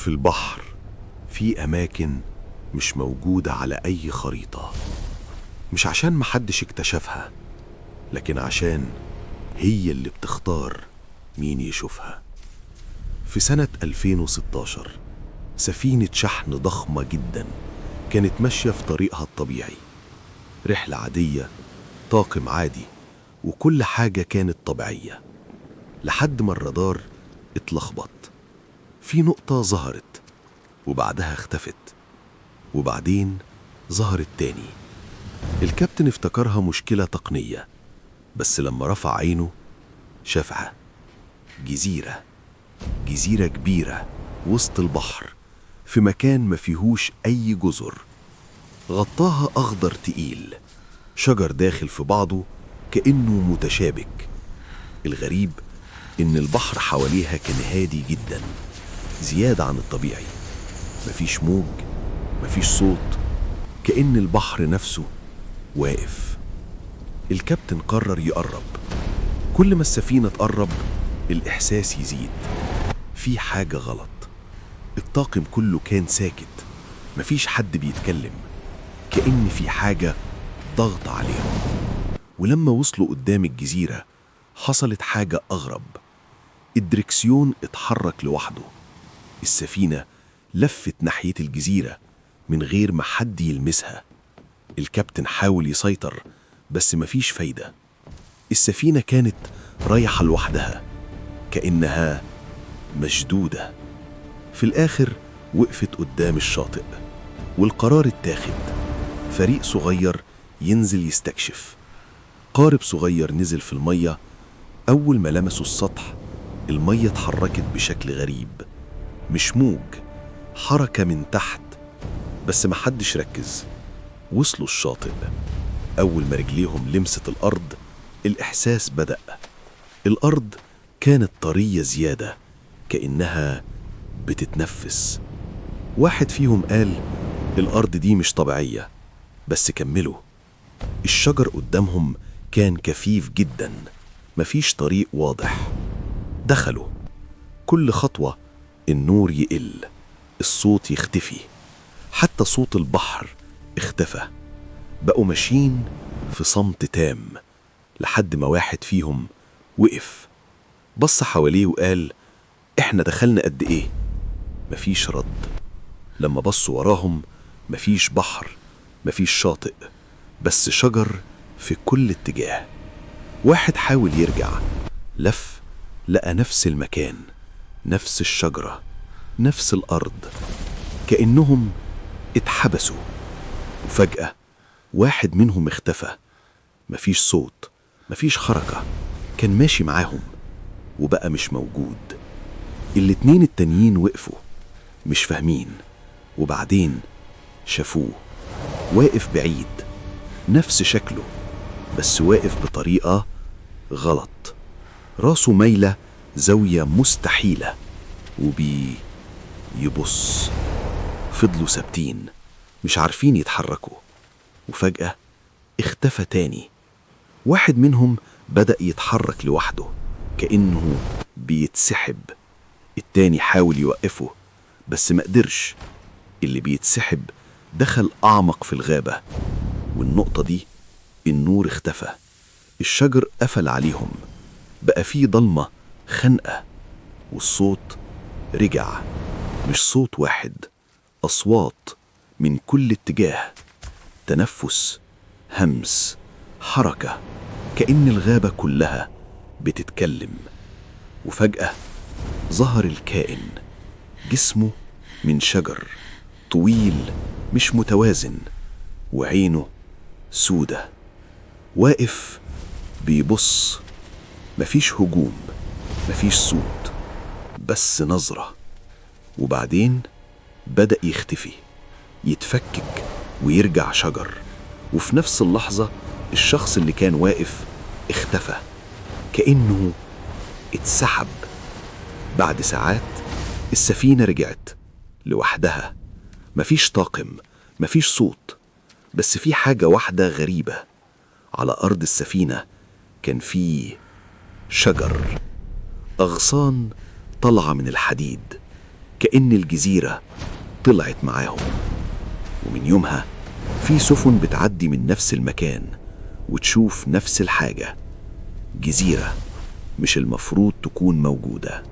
في البحر في أماكن مش موجودة على أي خريطة، مش عشان محدش اكتشفها، لكن عشان هي اللي بتختار مين يشوفها. في سنة 2016 سفينة شحن ضخمة جدا كانت ماشية في طريقها الطبيعي، رحلة عادية، طاقم عادي، وكل حاجة كانت طبيعية، لحد ما الرادار اتلخبط. في نقطة ظهرت وبعدها اختفت، وبعدين ظهرت تاني. الكابتن افتكرها مشكلة تقنية، بس لما رفع عينه شافها جزيرة، جزيرة كبيرة وسط البحر، في مكان ما فيهوش أي جزر. غطاها أخضر تقيل، شجر داخل في بعضه كأنه متشابك. الغريب إن البحر حواليها كان هادي جدا، زيادة عن الطبيعي. مفيش موج، مفيش صوت، كأن البحر نفسه واقف. الكابتن قرر يقرب. كل ما السفينة تقرب الإحساس يزيد، في حاجة غلط. الطاقم كله كان ساكت، مفيش حد بيتكلم، كأن في حاجة ضغط عليهم. ولما وصلوا قدام الجزيرة حصلت حاجة أغرب. الدركسيون اتحرك لوحده، السفينة لفت ناحية الجزيرة من غير ما حد يلمسها. الكابتن حاول يسيطر بس مفيش فايدة، السفينة كانت رايحة لوحدها كأنها مشدودة. في الآخر وقفت قدام الشاطئ، والقرار اتاخد: فريق صغير ينزل يستكشف. قارب صغير نزل في المية. أول ما لمسوا السطح المية اتحركت بشكل غريب، مش موج، حركة من تحت، بس محدش ركز. وصلوا الشاطئ، أول ما رجليهم لمست الأرض الإحساس بدأ. الأرض كانت طرية زيادة، كأنها بتتنفس. واحد فيهم قال: الأرض دي مش طبيعية، بس كملوا. الشجر قدامهم كان كثيف جدا، مفيش طريق واضح. دخلوا، كل خطوة النور يقل، الصوت يختفي، حتى صوت البحر اختفى. بقوا ماشيين في صمت تام، لحد ما واحد فيهم وقف، بص حواليه وقال: احنا دخلنا قد ايه؟ مفيش رد. لما بصوا وراهم مفيش بحر، مفيش شاطئ، بس شجر في كل اتجاه. واحد حاول يرجع، لف، لقى نفس المكان، نفس الشجرة، نفس الأرض، كأنهم اتحبسوا. وفجأة واحد منهم اختفى، مفيش صوت، مفيش حركة، كان ماشي معاهم وبقى مش موجود. الاتنين التانيين وقفوا مش فاهمين، وبعدين شافوه واقف بعيد، نفس شكله، بس واقف بطريقة غلط، راسه مايلة زاوية مستحيلة، وبي يبص. فضلوا ثابتين مش عارفين يتحركوا، وفجأة اختفى تاني. واحد منهم بدأ يتحرك لوحده كأنه بيتسحب. التاني حاول يوقفه بس ما قدرش. اللي بيتسحب دخل أعمق في الغابة، والنقطة دي النور اختفى، الشجر قفل عليهم، بقى فيه ضلمة خنقة. والصوت رجع، مش صوت واحد، أصوات من كل اتجاه، تنفس، همس، حركة، كأن الغابة كلها بتتكلم. وفجأة ظهر الكائن، جسمه من شجر طويل مش متوازن، وعينه سودة، واقف بيبص. مفيش هجوم، مفيش صوت، بس نظرة. وبعدين بدأ يختفي، يتفكك ويرجع شجر. وفي نفس اللحظة الشخص اللي كان واقف اختفى، كأنه اتسحب. بعد ساعات السفينة رجعت لوحدها، مفيش طاقم، مفيش صوت، بس في حاجة واحدة غريبة: على أرض السفينة كان في شجر، أغصان طالعة من الحديد. كأن الجزيرة طلعت معاهم. ومن يومها في سفن بتعدي من نفس المكان وتشوف نفس الحاجة، جزيرة مش المفروض تكون موجودة.